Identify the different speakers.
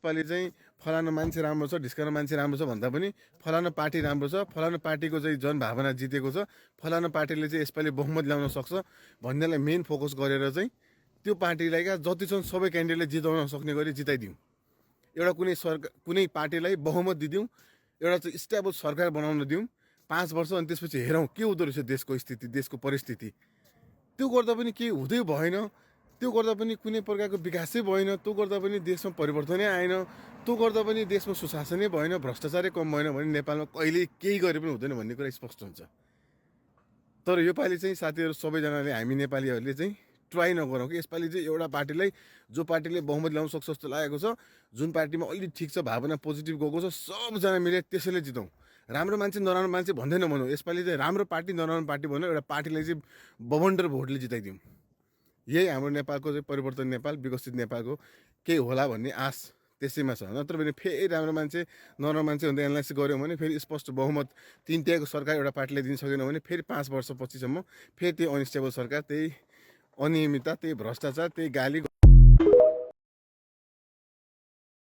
Speaker 1: यसपालि चाहिँ फलानु मान्छे राम्रो छ, ढिस्कानु मान्छे राम्रो छ भन्दा पनि फलानु पार्टी राम्रो छ, फलानु पार्टीको चाहिँ जनभावना जितेको छ, फलानु पार्टीले चाहिँ यसपालि बहुमत ल्याउन सक्छ भन्नेलाई मेन फोकस गरेर चाहिँ त्यो पार्टीलाई क्या जति छन् सबै क्यान्डिडेटले जिताउन सक्ने गरी जिताइदिउँ। एउटा कुनै पार्टीलाई बहुमत दिदिउँ, एउटा चाहिँ स्टेबल सरकार बनाउन दिउँ 5 वर्ष, अनि त्यसपछि हेरौँ के हुँदो रहेछ देशको स्थिति, देशको परिस्थिति। त्यो गर्दा पनि केही हुँदै भएन, त्यो गर्दा पनि कुनै प्रकारको विकासै भएन, त्यो गर्दा पनि देशमा परिवर्तनै आएन, त्यो गर्दा पनि देशमा सुशासनै भएन, भ्रष्टाचारै कम भएन भने नेपालमा कहिले केही गरे पनि हुँदैन भन्ने कुरा स्पष्ट हुन्छ। तर योपालि चाहिँ साथीहरू सबैजनाले, हामी नेपालीहरूले चाहिँ ट्राई नगरौँ कि यसपालि चाहिँ एउटा पार्टीलाई, जो पार्टीले बहुमत ल्याउन सक्छ जस्तो लागेको छ, जुन पार्टीमा अलि ठिक छ, भावना पोजिटिभ गएको छ, सबजना मिलेर त्यसैले जितौँ। राम्रो मान्छे नराम्रो मान्छे भन्दै नभनौँ, यसपालि चाहिँ राम्रो पार्टी नराम्रो पार्टी भनौँ, एउटा पार्टीलाई चाहिँ बवन्डर भोटले जिताइदिउँ। यही हाम्रो नेपालको चाहिँ परिवर्तन नेपाल, विकसित नेपालको केही होला भन्ने आश त्यसैमा छ। नत्र भने फेरि राम्रो मान्छे नराम्रो मान्छे भन्दा एनालाइसिस गऱ्यौँ भने फेरि स्पष्ट बहुमत तिनतिरको सरकार एउटा पार्टीले दिन सकेन भने फेरि 5 वर्षपछिसम्म फेरि त्यही अनस्टेबल सरकार, त्यही अनियमितता, त्यही भ्रष्टाचार, त्यही गाली